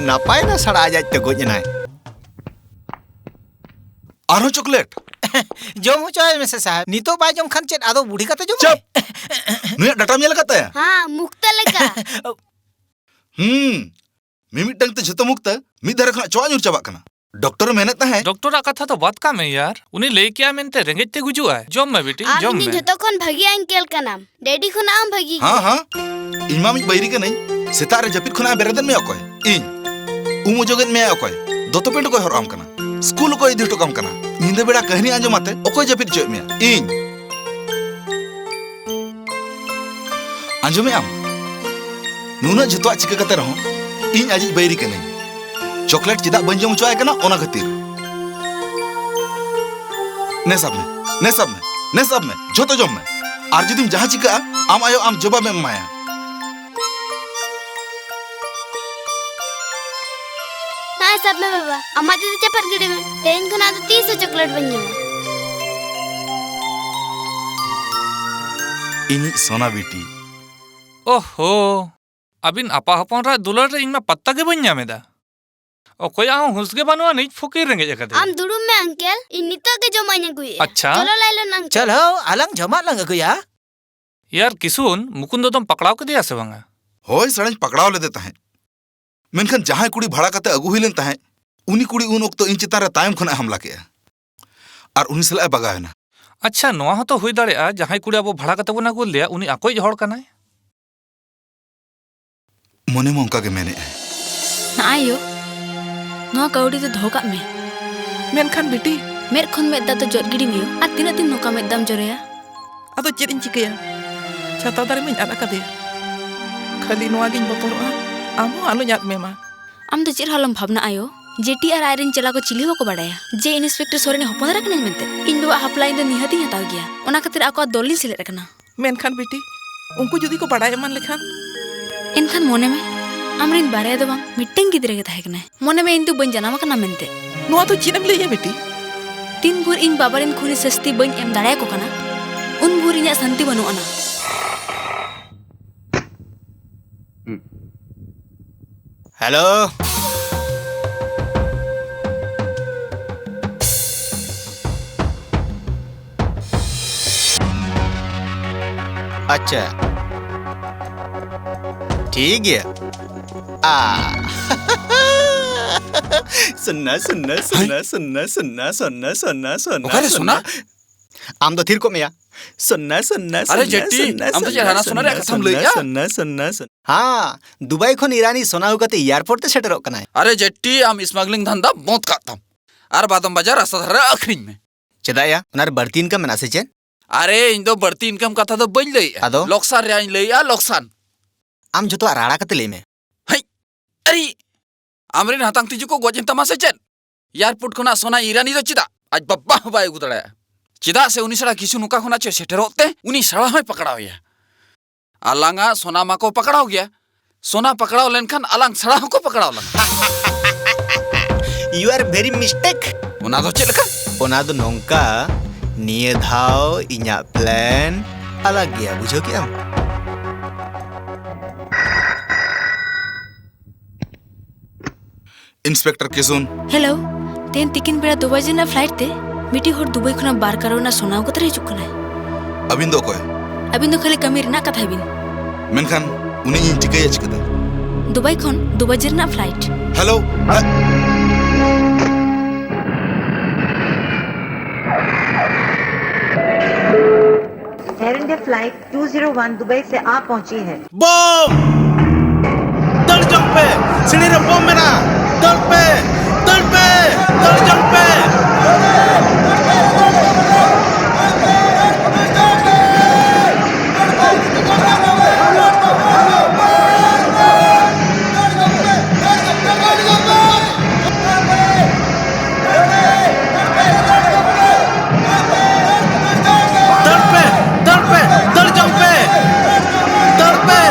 ᱱᱟᱯᱟᱭ ᱱᱟ ᱥᱟᱲᱟ, ᱟᱡ ᱟᱡ ᱛᱮ ᱜᱚᱡ ᱮᱱᱟᱭ᱾ ᱟᱨᱦᱚᱸ ᱪᱚᱠᱞᱮᱴ? ᱡᱚᱢ ᱦᱚᱪᱚᱭ ᱢᱮᱥᱮ ᱥᱟᱦᱮᱵ᱾ ᱱᱤᱛᱚᱜ ᱵᱟᱭ ᱡᱚᱢ ᱠᱷᱟᱱ ᱪᱮᱫ ᱟᱫᱚ ᱵᱩᱲᱦᱤ ᱠᱟᱛᱮ ᱡᱚᱢᱟᱭ? ᱪᱩᱯ! ᱱᱩᱭᱟᱜ ᱰᱟᱴᱟᱢ ᱧᱮᱞ ᱟᱠᱟᱫ ᱛᱟᱭᱟ? ᱦᱮᱸ, ᱢᱩᱠᱛᱟ ᱞᱮᱠᱟ᱾ ᱦᱩᱸ, ᱢᱤᱢᱤᱫᱴᱟᱝ ᱛᱮ ᱡᱷᱚᱛᱚ ᱢᱩᱠᱛᱟ, ᱢᱤᱫ ᱫᱷᱟᱨᱮ ᱠᱷᱚᱱᱟᱜ ᱪᱚᱣᱟᱜ ᱧᱩᱨ ᱪᱟᱵᱟᱜ ᱠᱟᱱᱟ᱾ ᱰᱚᱠᱴᱚᱨ ᱮ ᱢᱮᱱᱮᱫ ᱛᱟᱦᱮᱸᱫ᱾ ᱰᱚᱠᱴᱚᱨᱟᱜ ᱠᱟᱛᱷᱟ ᱫᱚ ᱵᱟᱫ ᱠᱟᱜ ᱢᱮ ᱭᱟᱨ, ᱩᱱᱤ ᱞᱟᱹᱭ ᱠᱮᱜᱼᱟ ᱢᱮᱱᱛᱮ ᱨᱮᱸᱜᱮᱡ ᱛᱮ ᱜᱩᱡᱩᱜᱼᱟᱭ᱾ ᱡᱚᱢ ᱢᱮ ᱵᱤᱴᱤ, ᱟᱢ ᱡᱚᱢ ᱤᱧ ᱢᱮ᱾ ᱡᱷᱚᱛᱚ ᱠᱷᱚᱱ ᱵᱷᱟᱹᱜᱤ ᱟᱝᱠᱮᱞ ᱠᱟᱱᱟᱢ, ᱰᱮᱰᱤ ᱠᱷᱚᱱᱟᱜ ᱦᱚᱸ ᱵᱷᱟᱹᱜᱤ ᱜᱮ᱾ ᱦᱮᱸ, ᱦᱮᱸ, ᱤᱧ ᱢᱟ ᱢᱤᱫ ᱵᱟᱹᱭᱨᱤ ᱠᱟᱹᱱᱟᱹᱧ᱾ ᱥᱮᱛᱟᱜ ᱨᱮ ᱡᱟᱹᱯᱤᱫ ᱠᱷᱚᱱᱟᱜ ᱮ ᱵᱮᱨᱮᱫ ᱢᱮᱭᱟ ᱚᱠᱚᱭ? ᱤᱧ᱾ ᱩᱢ ᱚᱡᱚᱜᱮᱫ ᱢᱮᱭᱟ ᱚᱠᱚᱭ? ᱫᱚᱛᱚ ᱯᱮᱱᱴ ᱚᱠᱚᱭ ᱦᱚᱨᱚᱜ ᱟᱢ ᱠᱟᱱᱟ? ᱥᱠᱩᱞ ᱚᱠᱚᱭ ᱤᱫᱤ ᱦᱚᱴᱚ ᱠᱟᱢ ᱠᱟᱱᱟ? ᱧᱤᱫᱟᱹ ᱵᱮᱲᱟ ᱠᱟᱹᱦᱱᱤ ᱟᱸᱡᱚᱢ ᱟᱛᱮ ᱚᱠᱚᱭ ᱡᱟᱹᱯᱤᱫ ᱦᱚᱪᱚᱭᱮᱫ ᱢᱮᱭᱟ? ᱤᱧ᱾ ᱟᱸᱡᱚᱢᱮᱜ ᱟᱢ? ᱱᱩᱱᱟᱹᱜ ᱡᱷᱚᱛᱚᱣᱟᱜ ᱪᱤᱠᱟᱹ ᱠᱟᱛᱮ ᱨᱮᱦᱚᱸ ᱤᱧ ᱟᱡᱤᱡ ᱵᱟᱹᱭᱨᱤ ᱠᱟᱹᱱᱟᱹᱧ᱾ ᱪᱚᱠᱞᱮᱴ ᱪᱮᱫᱟᱜ ᱵᱟᱹᱧ ᱡᱚᱢ ᱦᱚᱪᱚᱣᱟᱭ ᱠᱟᱱᱟ, ᱚᱱᱟ ᱠᱷᱟᱹᱛᱤᱨ᱾ ᱱᱮ ᱥᱟᱵ ᱢᱮ, ᱱᱮ ᱥᱟᱵ ᱢᱮ, ᱱᱮ ᱥᱟᱵ ᱢᱮ, ᱡᱷᱚᱛᱚ ᱡᱚᱢ ᱢᱮ᱾ ᱟᱨ ᱡᱩᱫᱤᱢ ᱡᱟᱦᱟᱸ ᱪᱤᱠᱟᱹᱜᱼᱟ, ᱟᱢ ᱟᱭᱳ ᱟᱢ ᱡᱚᱵᱟᱵᱮᱢ ᱮᱢᱟᱭᱟ᱾ ᱱᱚᱜᱼᱚᱭ ᱥᱟᱵ ᱢᱮ ᱵᱟᱵᱟ, ᱟᱢᱟᱜ ᱛᱤ ᱫᱚ ᱪᱟᱯᱟᱫ ᱜᱤᱰᱤ ᱢᱮ᱾ ᱛᱮᱦᱮᱧ ᱠᱷᱚᱱᱟᱜ ᱟᱫᱚ ᱛᱤᱥ ᱦᱚᱸ ᱪᱚᱠᱞᱮᱴ ᱵᱟᱹᱧ ᱡᱚᱢᱟ᱾ ᱤᱧᱤᱡ ᱥᱳᱱᱟ ᱵᱤᱴᱤ᱾ ᱳᱦᱳ, ᱟᱹᱵᱤᱱ ᱟᱯᱟ ᱦᱚᱯᱚᱱ ᱨᱟᱜ ᱫᱩᱞᱟᱹᱲ ᱨᱮ ᱤᱧ ᱢᱟ ᱯᱟᱛᱛᱟ ᱜᱮ ᱵᱟᱹᱧ ᱧᱟᱢ ᱮᱫᱟ᱾ ᱚᱠᱚᱭᱟᱜ ᱦᱚᱸ ᱦᱩᱸᱥ ᱜᱮ ᱵᱟᱹᱱᱩᱜᱼᱟ, ᱱᱤᱡ ᱯᱷᱚᱠᱤᱨ ᱨᱮᱸᱜᱮᱡ ᱟᱠᱟᱫᱮᱭᱟ᱾ ᱟᱢ ᱫᱩᱲᱩᱵ ᱢᱮ ᱟᱝᱠᱮᱞ, ᱤᱧ ᱱᱤᱛᱚᱜ ᱜᱮ ᱡᱚᱢᱟᱜ ᱤᱧ ᱟᱹᱜᱩᱭᱮᱫᱼᱟ᱾ ᱟᱪᱪᱷᱟ᱾ ᱪᱚᱞᱚ ᱞᱟᱭᱞᱚᱱ ᱟᱝᱠᱮᱞ᱾ ᱪᱚᱞᱚ, ᱟᱞᱟᱝ ᱡᱚᱢᱟᱜ ᱞᱟᱝ ᱟᱹᱜᱩᱭᱟ᱾ ᱭᱟᱨ ᱠᱤᱥᱩᱱ, ᱢᱩᱠᱩᱱᱫᱚ ᱫᱚᱢ ᱯᱟᱠᱲᱟᱣ ᱠᱮᱫᱮᱭᱟ ᱥᱮ ᱵᱟᱝᱟ? ᱦᱳᱭ, ᱥᱟᱲᱟᱧ ᱯᱟᱠᱲᱟᱣ ᱞᱮᱫᱮ ᱛᱟᱦᱮᱸᱫ᱾ ᱢᱮᱱᱠᱷᱟᱱ ᱡᱟᱦᱟᱸᱭ ᱠᱩᱲᱤ ᱵᱷᱟᱲᱟ ᱠᱟᱛᱮ ᱟᱹᱜᱩ ᱦᱩᱭ ᱞᱮᱱ ᱛᱟᱦᱮᱸᱫ, ᱩᱱᱤ ᱠᱩᱲᱤ ᱩᱱ ᱚᱠᱛᱚ ᱤᱧ ᱪᱮᱛᱟᱱ ᱨᱮ ᱛᱟᱭᱚᱢ ᱠᱷᱚᱱᱟᱜ ᱮ ᱦᱟᱢᱞᱟ ᱠᱮᱜᱼᱟ᱾ ᱟᱨ ᱩᱱᱤ ᱥᱟᱞᱟᱜ ᱮ ᱵᱟᱜᱟᱣ ᱮᱱᱟ᱾ ᱟᱪᱪᱷᱟ, ᱱᱚᱣᱟ ᱦᱚᱸᱛᱚ ᱦᱩᱭ ᱫᱟᱲᱮᱭᱟᱜᱼᱟ, ᱡᱟᱦᱟᱸᱭ ᱠᱩᱲᱤ ᱟᱵᱚ ᱵᱷᱟᱲᱟ ᱠᱟᱛᱮ ᱵᱚᱱ ᱟᱹᱜᱩ ᱞᱮᱫᱮᱭᱟ, ᱩᱱᱤ ᱟᱠᱚᱭᱤᱡ ᱦᱚᱲ ᱠᱟᱱᱟᱭ᱾ ᱢᱚᱱᱮ ᱢᱟ ᱚᱱᱠᱟ ᱜᱮ ᱢᱮᱱᱮᱫᱼᱟᱭ᱾ ᱱᱟᱜᱼᱟᱭ ᱭᱳ, ᱱᱚᱣᱟ ᱠᱟᱹᱣᱰᱤ ᱫᱚ ᱫᱚᱦᱚ ᱠᱟᱜ ᱢᱮ᱾ ᱢᱮᱱᱠᱷᱟᱱ ᱵᱤᱴᱤ᱾ ᱢᱮᱫ ᱠᱷᱚᱱ ᱢᱮᱫ ᱫᱟᱜ ᱫᱚ ᱡᱚᱫ ᱜᱤᱰᱤ ᱢᱮ ᱭᱳ᱾ ᱟᱨ ᱛᱤᱱᱟᱹᱜ ᱫᱤᱱ ᱱᱚᱝᱠᱟ ᱢᱮᱫ ᱫᱟᱜ ᱮᱢ ᱡᱚᱨᱚᱭᱟ? ᱟᱫᱚ ᱪᱮᱫ ᱤᱧ ᱪᱤᱠᱟᱹᱭᱟ? ᱪᱷᱟᱛᱟ ᱫᱟᱨᱮ ᱢᱟᱧ ᱟᱫ ᱟᱠᱟᱫᱮᱭᱟ᱾ ᱠᱷᱟᱹᱞᱤ ᱱᱚᱣᱟ ᱜᱤᱧ ᱵᱚᱛᱚᱨᱚᱜᱼᱟ, ᱟᱢ ᱦᱚᱸ ᱟᱞᱚᱧ ᱟᱫ ᱢᱮᱢᱟ᱾ ᱟᱢ ᱫᱚ ᱪᱮᱫ ᱦᱚᱸ ᱟᱞᱚᱢ ᱵᱷᱟᱵᱽᱱᱟᱜᱼᱟ ᱭᱳ᱾ ᱡᱮᱴᱤ ᱟᱨ ᱟᱡᱨᱮᱱ ᱪᱮᱞᱟ ᱠᱚ ᱪᱤᱞᱤ ᱦᱚᱸ ᱵᱟᱠᱚ ᱵᱟᱲᱟᱭᱟ ᱡᱮ ᱤᱱᱥᱯᱮᱠᱴᱚᱨ ᱥᱚᱨᱮᱱᱤᱡ ᱦᱚᱯᱚᱱ ᱮᱨᱟ ᱠᱟᱹᱱᱟᱹᱧ ᱢᱮᱱᱛᱮ᱾ ᱤᱧ ᱵᱟᱵᱟᱣᱟᱜ ᱦᱟᱯᱞᱟ ᱤᱧ ᱫᱚ ᱱᱤᱦᱟᱹᱛᱤᱧ ᱦᱟᱛᱟᱣ ᱜᱮᱭᱟ᱾ ᱚᱱᱟ ᱠᱷᱟᱹᱛᱤᱨ ᱟᱠᱚᱣᱟᱜ ᱫᱚᱞ ᱞᱤᱧ ᱥᱮᱞᱮᱫ ᱟᱠᱟᱱᱟ᱾ ᱢᱮᱱᱠᱷᱟᱱ ᱵᱤᱴᱤ, ᱩᱱᱠᱩ ᱡᱩᱫᱤ ᱠᱚ ᱵᱟᱲᱟᱭ ᱮᱢᱟᱱ ᱞᱮᱠᱷᱟᱱ? ᱮᱱᱠᱷᱟᱱ ᱢᱚᱱᱮ ᱢᱮ, ᱟᱢᱨᱮᱱ ᱵᱟᱨᱭᱟ ᱫᱚ ᱵᱟᱝ, ᱢᱤᱫᱴᱟᱝ ᱜᱤᱫᱽᱨᱟᱹ ᱜᱮ ᱛᱟᱦᱮᱸ ᱠᱟᱱᱟᱭ᱾ ᱢᱚᱱᱮ ᱢᱮ, ᱤᱧ ᱫᱚ ᱵᱟᱹᱧ ᱡᱟᱱᱟᱢ ᱟᱠᱟᱱᱟ ᱢᱮᱱᱛᱮ᱾ ᱱᱚᱣᱟ ᱫᱚ ᱪᱮᱫ ᱮᱢ ᱞᱟᱹᱭᱮᱜᱼᱟ ᱵᱤᱴᱤ? ᱛᱤᱱ ᱵᱷᱳᱨ ᱤᱧ ᱵᱟᱵᱟ ᱨᱮᱱ ᱠᱷᱩᱱᱤ ᱥᱟᱹᱥᱛᱤ ᱵᱟᱹᱧ ᱮᱢ ᱫᱟᱲᱮᱭᱟᱠᱚ ᱠᱟᱱᱟ, ᱩᱱ ᱵᱷᱳᱨ ᱤᱧᱟᱹᱜ ᱥᱟᱱᱛᱤ ᱵᱟᱹᱱᱩᱜ ᱟᱱᱟ᱾ ᱦᱮᱞᱳ᱾ ᱟᱪᱪᱷᱟ, ᱴᱷᱤᱠ ᱜᱮᱭᱟ᱾ ᱟ᱾ ᱥᱩᱱᱱᱟ, ᱥᱩᱱᱱᱟ, ᱥᱩᱱᱱᱟ, ᱦᱮᱸ? ᱥᱩᱱᱱᱟ, ᱥᱩᱱᱱᱟ, ᱥᱩᱱᱱᱟ, ᱥᱩᱱᱱᱟ, ᱥᱩᱱᱱᱟ, ᱚᱠᱟᱨᱮ ᱥᱩᱱᱱᱟ? ᱥᱳᱱᱟ? ᱟᱢ ᱫᱚ ᱛᱷᱤᱨ ᱠᱚᱜ ᱢᱮᱭᱟ᱾ ᱥᱩᱱᱱᱟ, ᱥᱩᱱᱱᱟ, ᱟᱨᱮ ᱥᱩᱱᱱᱟ, ᱡᱮᱴᱤ, ᱥᱩᱱᱱᱟ, ᱟᱢ ᱫᱚ ᱪᱮᱫ ᱥᱩᱱᱱᱟ, ᱦᱟᱱᱟ ᱥᱳᱱᱟ ᱨᱮᱭᱟᱜ ᱥᱩᱱᱱᱟ, ᱠᱟᱛᱷᱟᱢ ᱥᱩᱱᱱᱟ, ᱞᱟᱹᱭᱮᱜᱼᱟ? ᱥᱩᱱᱱᱟ, ᱥᱩᱱᱱᱟ, ᱥᱩᱱᱱᱟ᱾ ᱦᱮᱸ, ᱫᱩᱵᱟᱭ ᱠᱷᱚᱱ ᱤᱨᱟᱱᱤ ᱥᱳᱱᱟ ᱟᱹᱜᱩ ᱠᱟᱛᱮ ᱮᱭᱟᱨᱯᱳᱨᱴ ᱛᱮ ᱥᱮᱴᱮᱨᱚᱜ ᱠᱟᱱᱟᱭ᱾ ᱟᱨᱮ ᱡᱮᱴᱤ, ᱟᱢ ᱥᱢᱟᱜᱞᱤᱝ ᱫᱷᱟᱱᱫᱟ ᱵᱚᱸᱫᱽ ᱠᱟᱜ ᱛᱟᱢ᱾ ᱟᱨ ᱵᱟᱫᱚᱢ ᱵᱟᱡᱟᱨ ᱨᱟᱥᱛᱟ ᱫᱷᱟᱨᱮ ᱨᱮ ᱟᱹᱠᱷᱨᱤᱧ ᱢᱮ᱾ ᱪᱮᱫᱟᱜ ᱭᱟ? ᱚᱱᱟ ᱨᱮ ᱵᱟᱹᱲᱛᱤ ᱤᱱᱠᱟᱢ ᱢᱮᱱᱟᱜᱼᱟ ᱥᱮ ᱪᱮᱫ? ᱟᱨᱮ, ᱤᱧ ᱫᱚ ᱵᱟᱹᱲᱛᱤ ᱤᱱᱠᱟᱢ ᱠᱟᱛᱷᱟ ᱫᱚ ᱵᱟᱹᱧ ᱞᱟᱹᱭᱮᱜᱼᱟ᱾ ᱟᱫᱚ? ᱞᱚᱠᱥᱟᱱ ᱨᱮᱭᱟᱜ ᱤᱧ ᱞᱟᱹᱭᱮᱜᱼᱟ, ᱞᱚᱠᱥᱟᱱ᱾ ᱟᱢ ᱡᱷᱚᱛᱚᱣᱟᱜ ᱨᱟᱲᱟ ᱠᱟᱛᱮ ᱞᱟᱹᱭ ᱢᱮ᱾ ᱦᱮᱸ, ᱟᱨᱮ, ᱟᱢᱨᱮᱱ ᱦᱟᱛᱟᱝ ᱛᱤᱡᱩ ᱠᱚ ᱜᱚᱡ ᱮᱱ ᱛᱟᱢᱟ ᱥᱮ ᱪᱮᱫ? ᱮᱭᱟᱨᱯᱳᱨᱴ ᱠᱷᱚᱱᱟᱜ ᱥᱳᱱᱟ ᱤᱨᱟᱱᱤ ᱫᱚ ᱪᱮᱫᱟᱜ ᱟᱡ ᱵᱟᱵᱟ ᱦᱚᱸ ᱵᱟᱭ ᱟᱹᱜᱩ ᱫᱟᱲᱮᱭᱟᱜᱼᱟ? ᱪᱮᱫᱟᱜ ᱥᱮ ᱩᱱᱤ ᱥᱟᱞᱟ ᱠᱤᱪᱷᱩ ᱱᱚᱝᱠᱟ ᱠᱷᱚᱱᱟᱜ ᱪᱮᱫ ᱥᱮᱴᱮᱨᱚᱜ ᱛᱮ ᱩᱱᱤ ᱥᱟᱞᱟ ᱦᱚᱸᱭ ᱯᱟᱠᱲᱟᱣ ᱮᱭᱟ᱾ ᱟᱞᱟᱝᱟᱜ ᱥᱳᱱᱟ ᱢᱟᱠᱚ ᱯᱟᱠᱲᱟᱣ ᱜᱮᱭᱟ, ᱥᱳᱱᱟ ᱯᱟᱠᱲᱟᱣ ᱞᱮᱱᱠᱷᱟᱱ ᱟᱞᱟᱝ ᱥᱟᱞᱟ ᱦᱚᱸᱠᱚ ᱯᱟᱠᱲᱟᱣ ᱞᱟᱝᱟ᱾ You are very mistake. ᱚᱱᱟ ᱫᱚ ᱪᱮᱫ ᱞᱮᱠᱟ? ᱚᱱᱟ ᱫᱚ ᱱᱚᱝᱠᱟ, ᱱᱤᱭᱟᱹ ᱫᱷᱟᱣ ᱤᱧᱟᱜ ᱯᱞᱮᱱ ᱟᱞᱟᱜᱽ ᱜᱮᱭᱟ, ᱵᱩᱡᱷᱟᱹᱣ ᱠᱮᱜᱼᱟᱢ? ᱤᱱᱥᱯᱮᱠᱴᱚᱨ ᱠᱤᱥᱩᱱ᱾ ᱦᱮᱞᱳ, ᱛᱮᱦᱮᱧ ᱛᱤᱠᱤᱱ ᱵᱮᱲᱟ ᱫᱩ ᱵᱟᱡᱮ ᱨᱮᱱᱟᱜ ᱯᱷᱞᱟᱭᱤᱴ ᱛᱮ ᱢᱤᱫᱴᱤᱡ ᱦᱚᱲ ᱫᱩᱵᱟᱭ ᱠᱷᱚᱱᱟᱜ ᱵᱟᱨ ᱠᱟᱨᱚᱲ ᱨᱮᱱᱟᱜ ᱥᱳᱱᱟ ᱟᱹᱜᱩ ᱠᱟᱛᱮ ᱦᱤᱡᱩᱜ ᱠᱟᱱᱟᱭ᱾ ᱟᱹᱵᱤᱱ ᱫᱚ ᱚᱠᱚᱭ? ᱟᱹᱵᱤᱱ ᱫᱚ ᱠᱷᱟᱹᱞᱤ ᱠᱟᱹᱢᱤ ᱨᱮᱱᱟᱜ ᱠᱟᱛᱷᱟᱭ ᱵᱤᱱ᱾ ᱢᱮᱱᱠᱷᱟᱱ ᱩᱱᱤ ᱤᱧ ᱴᱷᱤᱠᱟᱹᱭᱟ ᱪᱤᱠᱟᱹᱛᱮ? ᱫᱩᱵᱟᱭ ᱠᱷᱚᱱ ᱫᱩ ᱵᱟᱡᱮ ᱨᱮᱱᱟᱜ ᱯᱷᱞᱟᱭᱤᱴ᱾ ᱦᱮᱞᱳ, ᱦᱮ- air India flight two zero one Dubai से आ पहुंची है। ᱵᱚᱢ! ᱫᱟᱹᱲ ᱡᱚᱝ ᱯᱮ! ᱥᱤᱲᱤ ᱨᱮ ᱵᱚᱢ ᱢᱮᱱᱟᱜᱼᱟ! ᱫᱟᱹᱲ ᱯᱮ! ᱫᱟᱹᱲ ᱯᱮ! ᱫᱟᱹᱲ ᱡᱚᱝ ᱯᱮ! ᱫᱟᱹᱲ ᱯᱮ, ᱫᱟᱹᱲ ᱯᱮ, ᱫᱟᱹᱲ ᱡᱚᱝ ᱯᱮ, ᱫᱟᱹᱲ ᱯᱮ᱾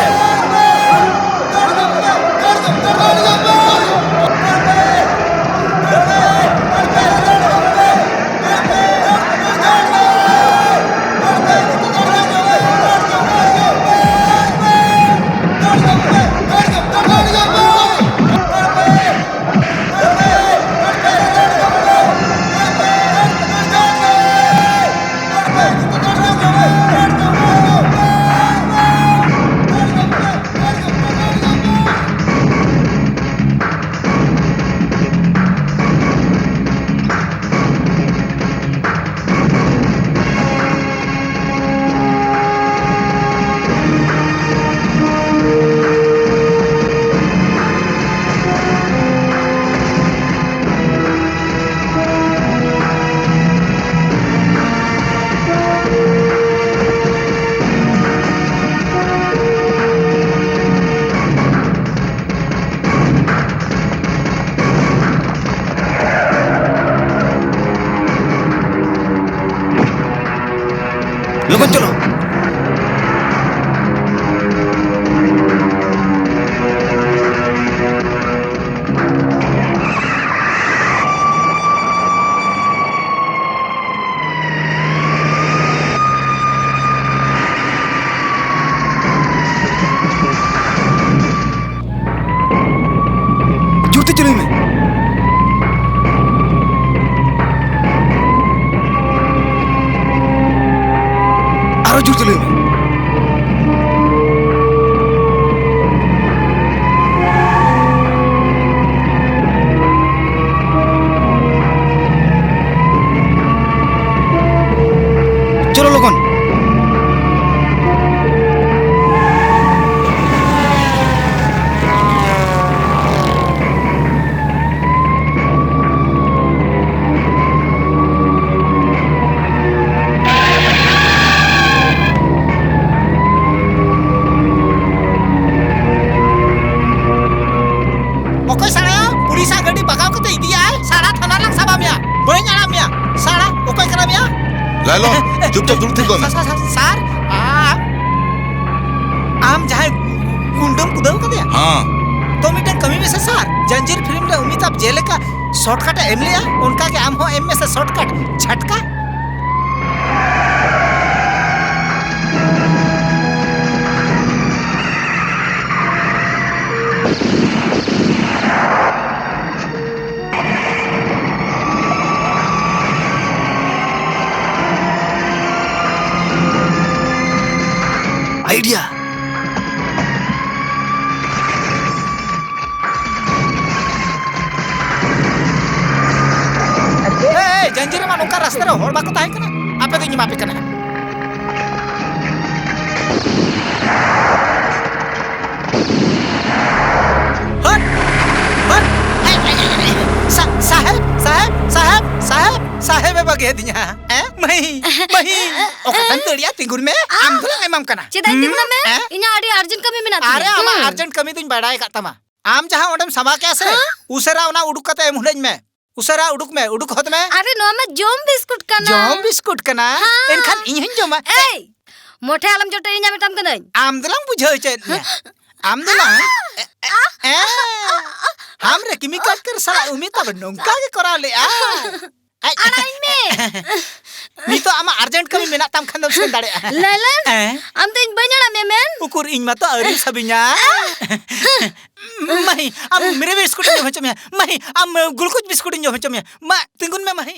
ᱞᱚᱜᱚᱱ ᱪᱚᱞᱚ᱾ ᱡᱳᱨᱛᱮ ᱪᱟᱹᱞᱩᱭ ᱢᱮ᱾ ᱟᱨᱚ ᱡᱳᱨ ᱪᱟᱹᱞᱩᱭ ᱢᱮ᱾ ᱪᱚᱞᱚ ᱞᱚᱜᱚᱱ᱾ ᱚᱠᱚᱭ ᱥᱟᱲᱟᱭᱟ? ᱯᱩᱞᱤᱥᱟᱜ ᱜᱟᱹᱰᱤ ᱵᱟᱜᱟᱣ ᱠᱟᱛᱮ ᱤᱫᱤᱭᱟᱭ᱾ ᱥᱟᱲᱟ, ᱛᱷᱟᱱᱟ ᱨᱮᱞᱟᱝ ᱥᱟᱵᱟ ᱢᱮᱭᱟ᱾ ᱵᱟᱹᱧ ᱟᱲᱟᱜ ᱢᱮᱭᱟ᱾ ᱥᱟᱲᱟ, ᱚᱠᱚᱭ ᱠᱟᱱᱟ ᱢᱮᱭᱟ? ᱞᱟᱭᱞᱚᱱ, ᱪᱩᱯᱪᱟᱯ ᱫᱩᱲᱩᱵ ᱛᱷᱤᱨ ᱠᱚᱜ ᱢᱮ᱾ ᱥᱟ-, ᱥᱟ-, ᱥᱟ-, ᱥᱟᱨ, ᱟ-, ᱟᱢ ᱡᱟᱦᱟᱸᱭ ᱜᱩᱱᱰᱟᱹᱢ ᱠᱩᱫᱟᱹᱣ ᱠᱟᱫᱮᱭᱟ? ᱦᱮᱸ᱾ ᱛᱚ ᱢᱤᱫᱴᱟᱝ ᱠᱟᱹᱢᱤ ᱢᱮᱥᱮ ᱥᱟᱨ, ᱡᱟᱸᱡᱤᱨ ᱯᱷᱤᱞᱢ ᱨᱮ ᱚᱢᱤᱛᱟᱵᱷ ᱡᱮᱞᱮᱠᱟ shortcut ᱮ ᱮᱢ ᱞᱮᱜᱼᱟ, ᱚᱱᱠᱟ ᱜᱮ ᱟᱢ ᱦᱚᱸ ᱮᱢ ᱢᱮᱥᱮ shortcut, ᱡᱷᱟᱴᱠᱟ᱾ Idea. ᱮ, ᱮ, ᱡᱟᱸᱡᱤᱨ ᱨᱮᱢᱟ ᱱᱚᱝᱠᱟ ᱨᱟᱥᱛᱟ ᱨᱮ ᱦᱚᱲ ᱵᱟᱠᱚ ᱛᱟᱦᱮᱸ ᱠᱟᱱᱟ᱾ ᱟᱯᱮ ᱫᱚᱧ ᱮᱢᱟ ᱯᱮ ᱠᱟᱱᱟ᱾ ᱦᱟᱹᱴ! ᱦᱟᱹᱴ! ᱮ, ᱮ, ᱮ, ᱮ, ᱥᱟ-, ᱥᱟᱦᱮᱵ, ᱥᱟᱦᱮᱵ, ᱥᱟᱦᱮᱵ, ᱥᱟᱦᱮᱵ, ᱥᱟᱦᱮᱵ ᱮ ᱵᱟᱹᱜᱤᱭᱟᱫᱤᱧᱟ᱾ ᱦᱮᱸ? ᱢᱟᱹᱭ, ᱢᱟᱹᱭ, ᱚᱠᱟᱴᱟᱢ ᱫᱟᱹᱲ ᱮᱭᱟ? ᱛᱤᱸᱜᱩᱱ ᱢᱮ, ᱟᱢ ᱫᱚᱞᱟᱝ ᱮᱢᱟᱢ ᱠᱟᱱᱟ᱾ ᱪᱮᱫᱟᱜ ᱤᱧ ᱛᱤᱸᱜᱩᱱᱟ ᱢᱮ? ᱦᱮᱸ? ᱤᱧᱟᱹᱜ ᱟᱹᱰᱤ urgent ᱠᱟᱹᱢᱤ ᱢᱮᱱᱟᱜ ᱛᱤᱧᱟ᱾ ᱟᱨᱮ, ᱟᱢᱟᱜ ᱦᱩᱸ᱾ Urgent ᱠᱟᱹᱢᱤ ᱫᱚᱧ ᱵᱟᱲᱟᱭ ᱟᱠᱟᱫ ᱛᱟᱢᱟ᱾ ᱟᱢ ᱡᱟᱦᱟᱸ ᱚᱸᱰᱮᱢ ᱥᱟᱢᱟ ᱠᱮᱜᱼᱟ ᱥᱮ, ᱦᱮᱸ? ᱩᱥᱟᱹᱨᱟ ᱚᱱᱟ ᱩᱰᱩᱠ ᱠᱟᱛᱮ ᱮᱢ ᱦᱩᱞᱟᱹᱧ ᱢᱮ᱾ ᱩᱥᱟᱹᱨᱟ ᱩᱰᱩᱠ ᱢᱮ, ᱩᱰᱩᱠ ᱦᱚᱫ ᱢᱮ᱾ ᱟᱨᱮ, ᱱᱚᱣᱟ ᱢᱟ ᱡᱚᱢ ᱵᱤᱥᱠᱩᱴ ᱠᱟᱱᱟ᱾ ᱡᱚᱢ ᱵᱤᱥᱠᱩᱴ ᱠᱟᱱᱟ? ᱦᱮᱸ᱾ ᱮᱱᱠᱷᱟᱱ ᱤᱧ ᱦᱚᱧ ᱡᱚᱢᱟ᱾ ᱮᱭ, ᱢᱚᱴᱷᱮ ᱟᱞᱚᱢ ᱡᱚᱴᱮᱫᱤᱧᱟ, ᱢᱮᱛᱟᱢ ᱠᱟᱹᱱᱟᱹᱧ᱾ ᱟᱢ ᱫᱚᱞᱟᱝ ᱵᱩᱡᱷᱟᱹᱣ ᱦᱚᱪᱚᱭᱮᱫ ᱢᱮᱭᱟ᱾ ᱟᱢ ᱫᱚᱞᱟᱝ ᱮ, ᱮ, ᱮ, ᱟᱢ ᱨᱮ ᱠᱤᱢᱤ ᱠᱟᱴᱠᱟᱨ ᱥᱟᱞᱟᱜ ᱩᱢᱤ ᱛᱟᱵ ᱱᱚᱝᱠᱟ ᱜᱮ ᱠᱚᱨᱟᱣ ᱞᱮᱜᱼᱟ᱾ ᱟᱡ, ᱟᱲᱟᱜ ᱤᱧ ᱢᱮ᱾ ᱱᱤᱛᱚᱜ ᱟᱢᱟᱜ ᱟᱨᱡᱮᱱᱴ ᱠᱟᱹᱢᱤ ᱢᱮᱱᱟᱜ ᱛᱟᱢ ᱠᱷᱟᱱ ᱫᱚᱢ ᱥᱮᱱ ᱫᱟᱲᱮᱭᱟᱜᱼᱟ᱾ ᱞᱟᱭᱞᱟᱱ, ᱦᱮᱸ? ᱟᱢ ᱫᱚ ᱤᱧ ᱵᱟᱹᱧ ᱟᱲᱟᱜ ᱢᱮᱭᱟ ᱢᱮᱱ᱾ ᱩᱠᱩᱨ, ᱤᱧ ᱢᱟᱛᱚ ᱟᱹᱣᱨᱤᱢ ᱥᱟᱵᱤᱧᱟ᱾ ᱢᱟᱹᱦᱤ, ᱟᱢ ᱢᱤᱨᱮ ᱵᱤᱥᱠᱩᱴ ᱤᱧ ᱡᱚᱢ ᱦᱚᱪᱚ ᱢᱮᱭᱟ᱾ ᱢᱟᱹᱦᱤ, ᱟᱢ ᱜᱞᱩᱠᱳᱡᱽ ᱵᱤᱥᱠᱩᱴ ᱤᱧ ᱡᱚᱢ ᱦᱚᱪᱚ ᱢᱮᱭᱟ᱾ ᱢᱟ, ᱛᱤᱸᱜᱩᱱ ᱢᱮ ᱢᱟᱹᱦᱤ᱾